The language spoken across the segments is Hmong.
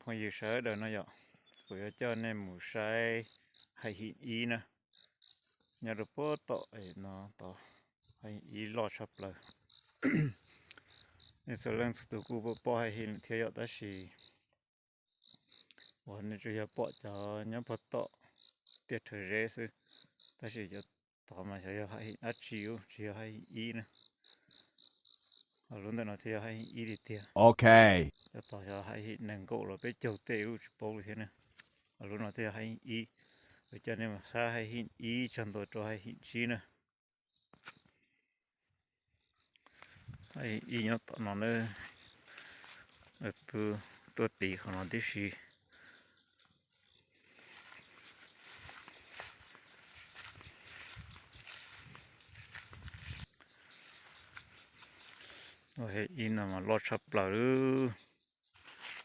Phooj ywg sawv daws no yom, kuv yuav coj nej mus saib hais him ib na, nyob rau puag tom no tod, hais him ib loj tshaj plaws. Nej txhua leej txhua tus kuj pom hais him thiab yom, tab sis uas nej tsuas yog pom cov nyob puag tom tiaj rhawv zeb xwb, tab sis cov tod mas xyov yog hais him dab tsi, tsis yog hais him ib na. Ho lub ntawm no thiaj yog hais him ib tiag tiag. Ok, cov tod xyov hais him nees nkaum los peb caug tej ub tsis paub li thiab na. Ho lub no thiaj yog hais him ib. Kuv coj nej mus saib hais him ib txog ntua rau hais him tsib na. Hais him ib nyob tom no na, tuaj tiv qhov no tib si. Hais him ib no mas loj tshaj plaws li.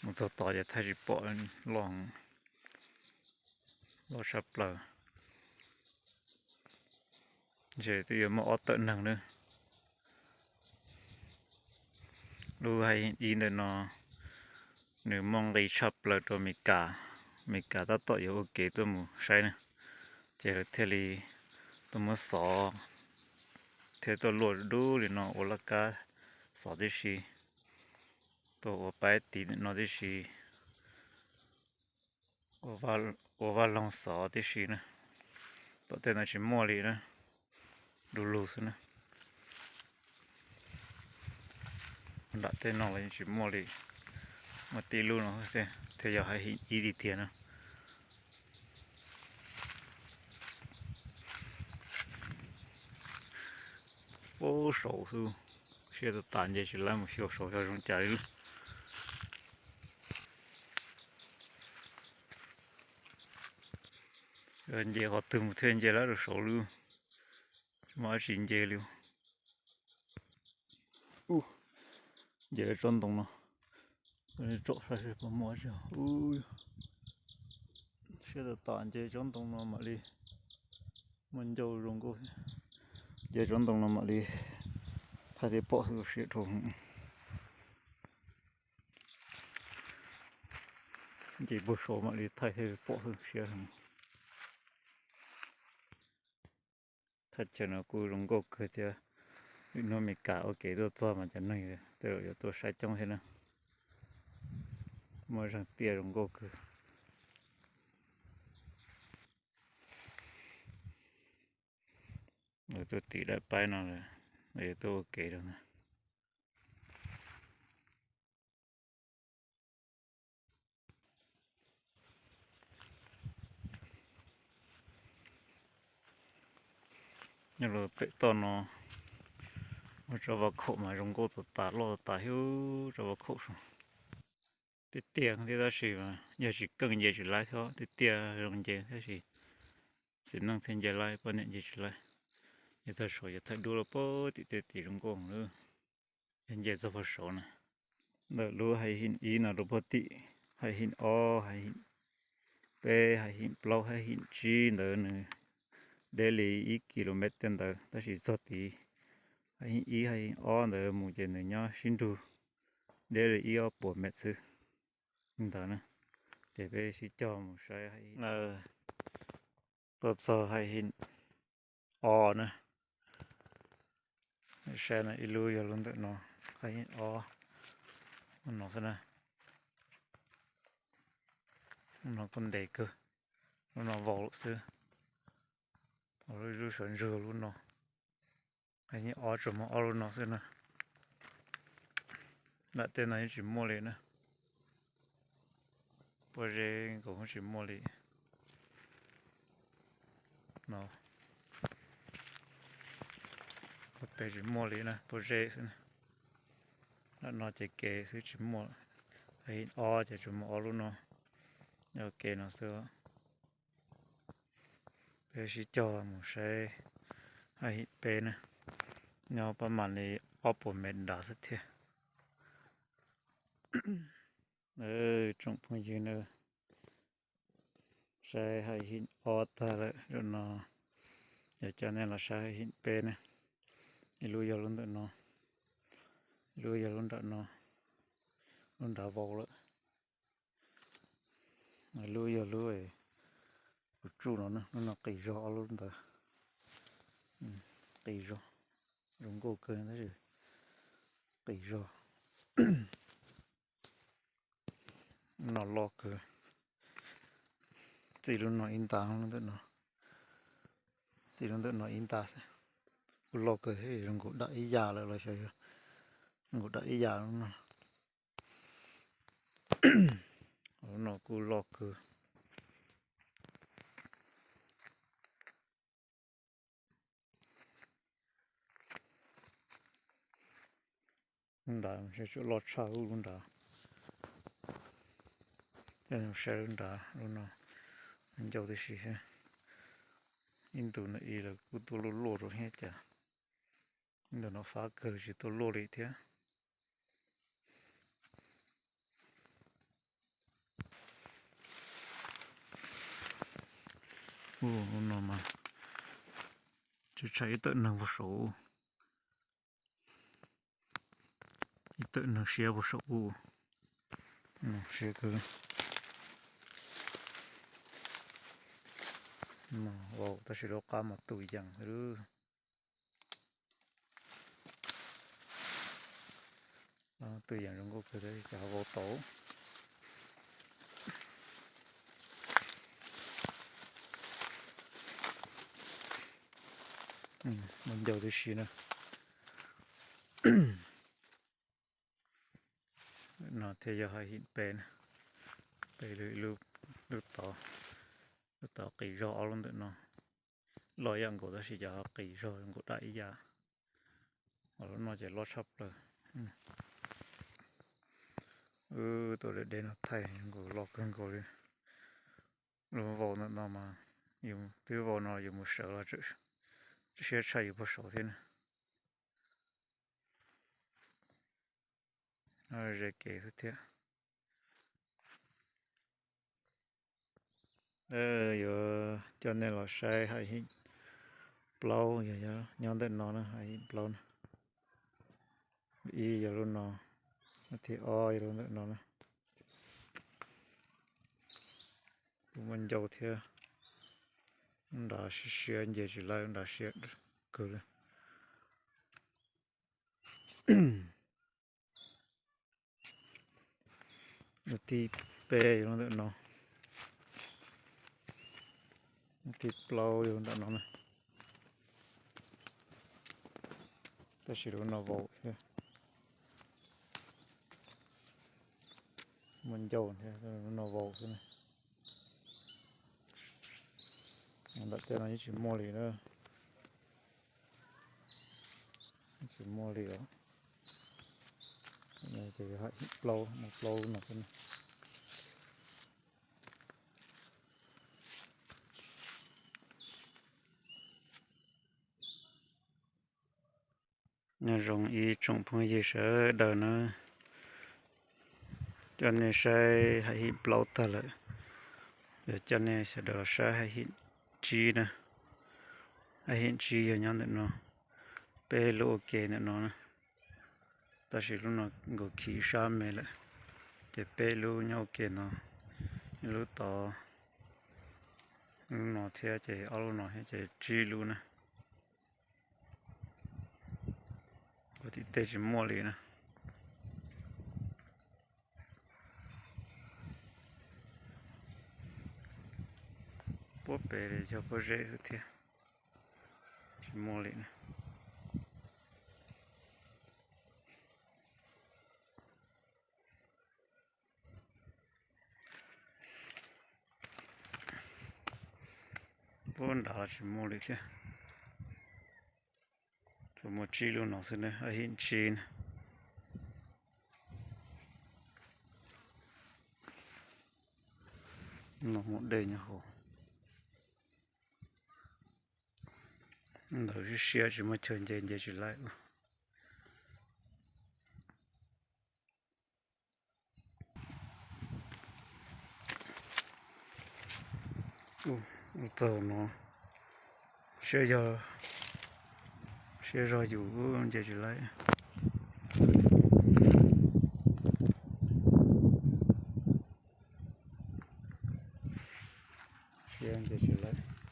Mus txog tod ces thaij tsis pom, loj, loj tshaj plaws. Ntshe twb yuav muaj ob tawm neeg na. Lub hais him ib ntawm no nws muaj nqis tshaj plaws rau Amelikas. Amelikas tab tom yuav ua kev tuaj mus saib na, ces lawv thiaj li tuaj muab xov thiab tuaj luaj dub li no ua laj kab xov tib si, tuaj ua paib tiv no tib si, ua vaj loog xov tib si na. Tom tej no tsis muaj li na, du lug xwb na. Nram tej no los yeej tsis muaj li, muaj tib lub no thiaj yog hais him ib tiag tiag na. Ub, saud xwb, siab tas tas nce tsis laib mus xyuas saud xyov zoo cas li. Nce qhov twg mus thiaj nce laib rau saud li, tsis muaj dab tsi nce li. Nce tsob ntoo no, tsom saib seb puas muaj dab tsi. Siab tas tas nce tsob ntoo no mam li muaj ncauj zoo nkauj. Nce tsob ntoo no mam li thaij thiaj pom xwb, siab dhau. Nce puag saud mam li thaij thiaj pom xwb, siab heev. Thaj chaw no kuj zoo nkauj kawg thiab. Lwm hnub Amelikas ua kev tuaj txog mas cov neeg tej zaum yuav tuaj saib coob thiab na. Muaj zeeg tiaj zoo nkauj kawg. Lawv tuaj tim daim paib no lawm, lawv yuav tuaj ua kev rau na. Nyob rau pem toj no muaj tsob vaj khaum mas zoo nkauj tas tas, loj tas tas thiab tsob vaj khaum saud. Tiaj tiaj thiab tab sis mas yog tsis keej nce tsis laib thiab, tiaj tiaj zoo nce tab sis txiv neej thiaj nce laib, poj niam nce tsis laib. Nce txog saud ces thaij dub rau puag tim tej tim zoo nkauj lawm. Yog nce txog puag saud na, ntawm lub hais him ib no rau puag tim hais him ob, hais him peb, hais him plaub, hais him tsib ntawd nws deb li ib kilomev tej ntawd, tab sis txog tid hais him ib hais him ob ntawd mus ces nws nyob sib nrug deb li ib ob puas mev xwb ntawd na. Ces peb sib cog mus saib hais him, tuaj txog hais him ob na. Saib no, ib lub yog lub ntawm no, hais him ob, lub no xwb na. Lub no kuj ntev kawg, lub no vau lawm xwb. Lub, lub saum ntsug lub no. Hais him ob tsuas muaj ob lub no xwb na. Nram tej no yeej tsis muaj li na. Pob zeb nkaus tsis muaj li no. Pob pem tsis muaj li na, pob zeb xwb na. Nram no ces kev xwb tsis muaj. Hais him ob ces tsuas muaj ob lub no nyob kev no xwb. Peb sib cog mus saib hais him peb na, nyob pab mam li ob puas mev nrad xwb thiab. Tsoom phooj ywg na, saib hais him ob tag lawm, zaum no yuav coj nej los saib hais him peb na. Ib lub yog lub ntawm no, ib lub yog lub nram no, lub nrad vau lawm. Lub yog lub kuv tsuj no na, lub no qis zog ob lub ntawd. Qis zog, zoo nkauj kawg tab sis qis zog. Lub no loj kawg, txij lub no ib nta, lub ntawm no, txij lub ntawm no ib nta xwb. Kuj loj kawg thiab, zoo nkaus dam ib yam lawm los xyov yog zoo nkaus dam ib yam lub no. Lub no kuj loj kawg. Lub nrad saib tsuas loj tshaj lub nrad. Saib lub nrad, lub no ncauj tib si thiab. Ib ntus no ib lawv kuj tuaj luaj luaj rau thiab cas. Ib ntus no fab kawg tsis tuaj luaj li thiab. Ub, lub no mas tshaj ib tawm neeg puag saud. Ib tawm neeg siab puag saum ub. Siab kawg. Vau tab sis lub qab mas tus yees lub. Tus yees zoo nkauj kawg thiab cas ho vau tau. Muaj ncauj tib si na. No thiaj yog hais him peb na. Peb lub, lub tod, lub tod qis zog ob lub ntawm no. Loj ib yam nkaus tab sis cov qis zog nkaus dam ib yam. Ho lub no ces loj tshaj plaws. Wb tuaj deb deb no thaij nkaus loj kawg nkaus li. Lub vau ntawm no mas yus twb vau no yus mus sawv los tseem siab tshaj yus puag saud thiab na. Ze kev xwb thiab. Yuav coj nej los saib hais him plaub, yog nyob ntawm no na, hais him plaub na. Ib yog lub no, thiab ob yog lub ntawm no na. Kuj muaj ncauj thiab. Lub nrad siab siab nce tsis laib, lub nrad siab kawg li. Lub thib peb yog lub ntawm no. Lub thib plaub yog ntawm no na. Tab sis lub no vau thiab. Muaj ncauj thiab, lub no vau xwb na. Nram tej no yeej tsis muaj li na. Tsis muaj li os. Ces hais plaub, muaj plaub lub no xwb na. Nyob zoo ib tsoom phooj ywg sawv daws na, coj nej saib hais him plaub tag lawm, yog coj nej sawv daws los saib hais him tsib na. Hais him tsib yog nyob ntawm no, peb lub ua ke ntawm no na. Tab sis lub no nkaus khiv sab me lawm, ces peb lub nyob ua ke no, lub tod, lub no thiab ces ob lub no thiab ces tsib lub na. Ua tim tej tsis muaj li na. Puag pem li yog pob zeb xwb thiab, tsis muaj li na. Puag nrad los tsis muaj li thiab. Tsuas muaj tsib lub no xwb na, hais him tsib na. No muaj dej nyob hauv. Ntawd siab siab tsis muaj chaw nce, nce tsis laib. Ua txog no, siab yog, siab zog yus nce tsis laib. Cia nce tsis lawm.